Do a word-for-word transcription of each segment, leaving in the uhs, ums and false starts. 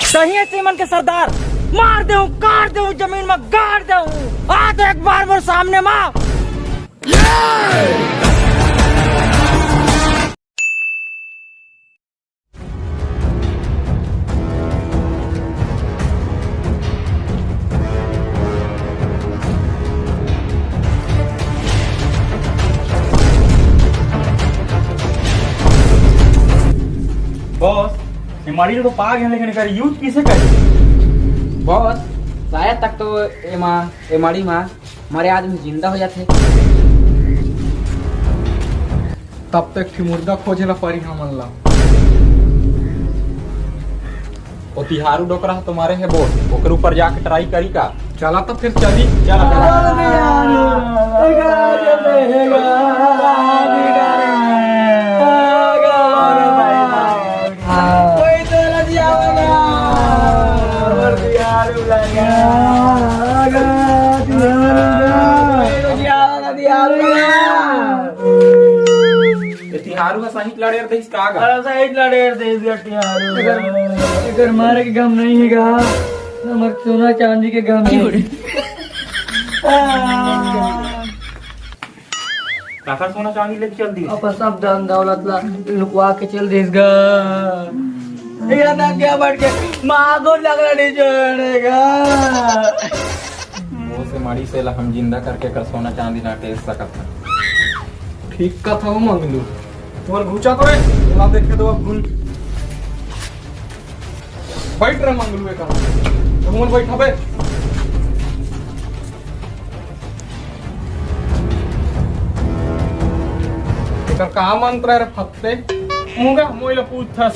सही है, सीमन के सरदार, मार देहूं, काट देहूं, जमीन में गाड़ देहूं। आ तो एक बार मोर सामने मा। बॉस, ये माड़ी तो पाग है, लेकिन एकर यूज किसे करे? बॉस, शायद तक तो एमा, ए माड़ी मा मरे आदमी जिंदा हो जाथे। तब तक फिर मुर्दा खोजे ला परी हमन ला। ओ तिहारू डोकरा ह तो मारे हे बोल, ओकर ऊपर जाके ट्राई करी का? चला तो फिर चली। चला, चला। कोई तो रजियावा ना। और तिहारू लगा। कोई रजियावा ना, तिहारू लगा। ये तिहारू ह सही लड़े रहिस का गा? अरे सही लड़े रहिस गा तिहारू। एकर, एकर मारे के गम नहीं हे गा, हमर सोना चांदी के गम हे। काकर सोना चांदी लेके चल दिस? अपन सब धन दौलत ला लुकवा के चल दिस गा। ये ना क्या बैठ के मागो लगड़ा नहीं छोड़ेगा। वो से माड़ी से ला हम जिंदा करके कर सोना चांदी ना टेस सकत हन। ठीक कथा हो मंगलू, तुम्हार घुचा तो है, ला देखे दो अब घुन। बैठ रहे मंगलू एक, तुम बैठा बे। एकर का मंत्र है रे फत्ते? मुंगा मोइला पूछथस।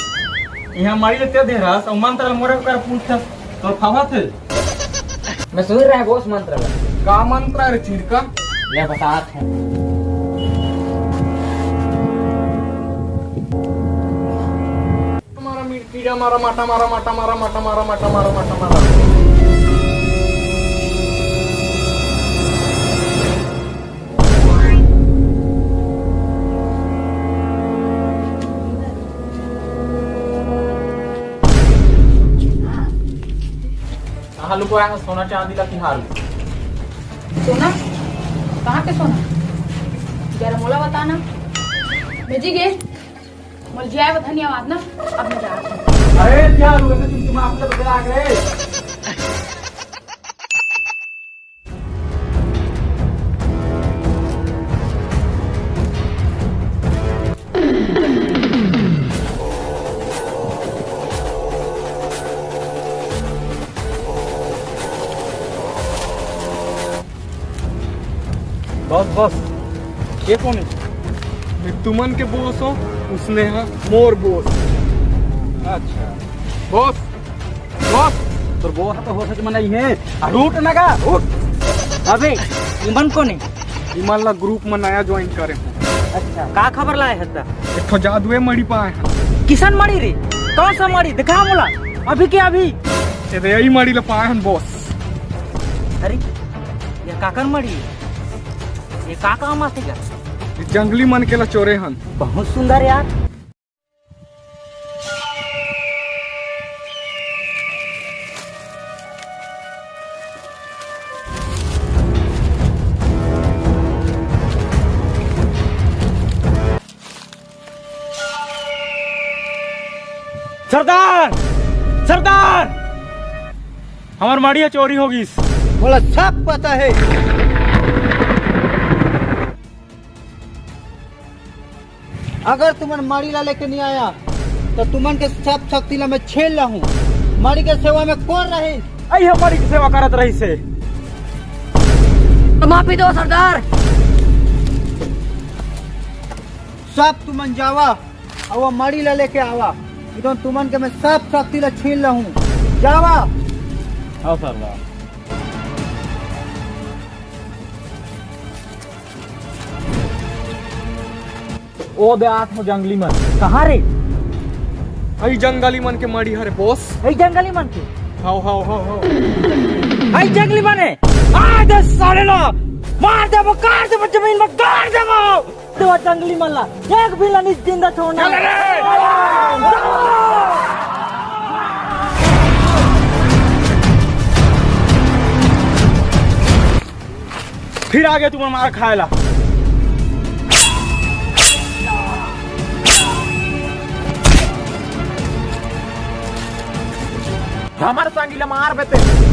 यहाँ मारी लेते दे रहा, सब मंत्र मोरे कर पूछथस। तोर फाफा थे? मैं सुन रहा है बॉस मंत्र ला। का मंत्र है रे चिरका? ले बतात हूँ। मारा मिर्ची जा, मारा माटा, मारा माटा, मारा माटा, मारा माटा, मारा माटा, मारा। कहाँ लुकोया है सोना चांदी ला तिहारू? सोना? कहाँ के सोना? जरा मोला बताना। भेजी गे। मोला जियाए बर धन्यवाद ना। अब मैं जात हूँ। अरे तिहारू, ऐसे तुम दिमाग में बदला आ गए। बॉस, बॉस, ये कौन है? मैं तुमन के बॉस हो, उसने हा मोर बॉस। अच्छा। Boss, boss. तोर बॉस तो हो सके मनई है। आ, उठ ना गा, उठ। अबे, इमन कौन है? इमन ला ग्रुप में नया ज्वाइन करे हूँ। अच्छा, का खबर लाए है ता? एक ठो जादुए मड़ी पाए हैं। किसन मड़ी रे? कौन सा मड़ी? दिखा मोला। अभी के अभी। ए दे, यही मड़ी ला पाए हैं बॉस। अरे, ये काकर मड़ी है? ये का काम आथे गा? ये जंगली मन के ला चोरे हन। बहुत सुंदर यार। सरदार, सरदार, हमर माड़ी ह चोरी हो गिस। मोला सब पता है। अगर तुमन माड़ी ला लेके नहीं आया, तो तुमन के सब शक्ति ला मैं छीन लाहूं। माड़ी के सेवा में कौन रही? अई ह माड़ी के सेवा करत रहिस हे। माफी दो सरदार। सब तुमन जावा, अउ वो माड़ी ला लेके आवा, नहीं तो तुमन के मैं सब शक्ति ला छीन लाहूं। जावा। हाँ सरदार। ओ दे आत हो जंगली मन। कहाँ रे? अई जंगली मन के माड़ी हरे बॉस। अई जंगली मन के? हाव, हाव, हाव, हाव। अई जंगली मन हे। आ दे साले ला। मार देबो, काट देबो, जमीन में गाड़ देबो। देबो जंगली मन ला। एक भी ला नहीं जिंदा छोड़ना। चल रे। आगे तुमन मार खाए ला। हमर संगी ला मार बेटे।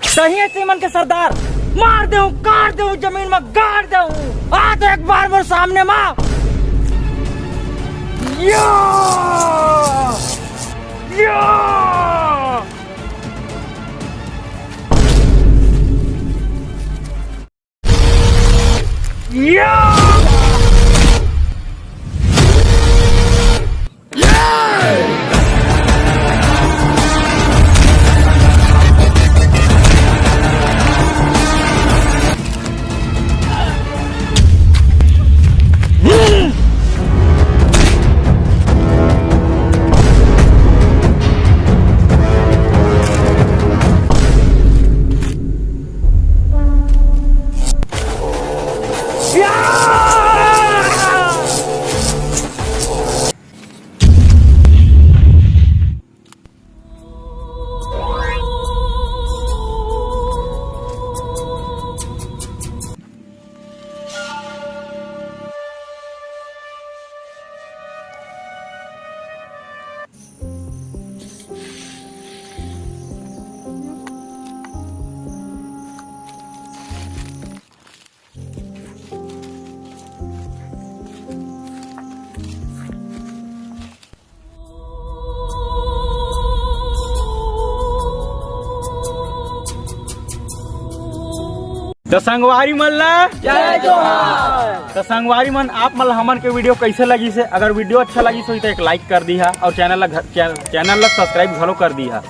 सही है, तेमन के सरदार, मार देहूं, काट देहूं, जमीन में गाड़ देहूं। आ तो एक बार मोर सामने मा। या! या! या! त संगवारी मन ला जय जोहार। त संगवारी मन, आप मन ला हमन के वीडियो कैसे लगिस हे? अगर वीडियो अच्छा लगिस होही त एक लाइक कर दिहा और चैनल ला घर, चैन-, चैनल ला सब्सक्राइब घलो कर दिहा।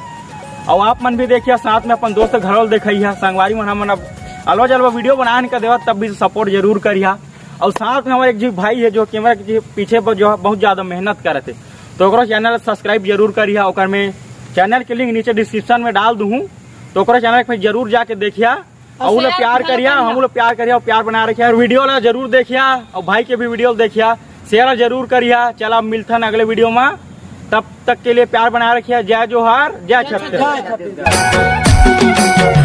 और आप मन भी देखिहा, साथ में अपन दोस्त घलो ला देखइहा। संगवारी मन, हमन अब अलवा जलवा वीडियो बनान का देवत, तब भी सपोर्ट जरूर करिहा। और साथ में हमर एक जी भाई हे जो कैमरा के पीछे ब-, जो बहुत ज्यादा मेहनत करत हे, तो ओकरो चैनल सब्सक्राइब जरूर करिहा। ओकर में चैनल के लिंक नीचे डिस्क्रिप्शन में डाल दूहूँ, तो ओकरो चैनल पे जरूर जाके देखिहा। और और उ लोग share प्यार घलो करिहा, करिहा। हम लोग प्यार करिहा और प्यार बना रखिहा। और वीडियो ला जरूर देखिहा और भाई के भी वीडियो देखिहा, शेयर जरूर करिहा। चला, अब मिलथन अगले वीडियो में, तब तक के लिए प्यार बना रखिहा। जय जोहार, जय जय छत्तीसगढ़। छत्तीसगढ़।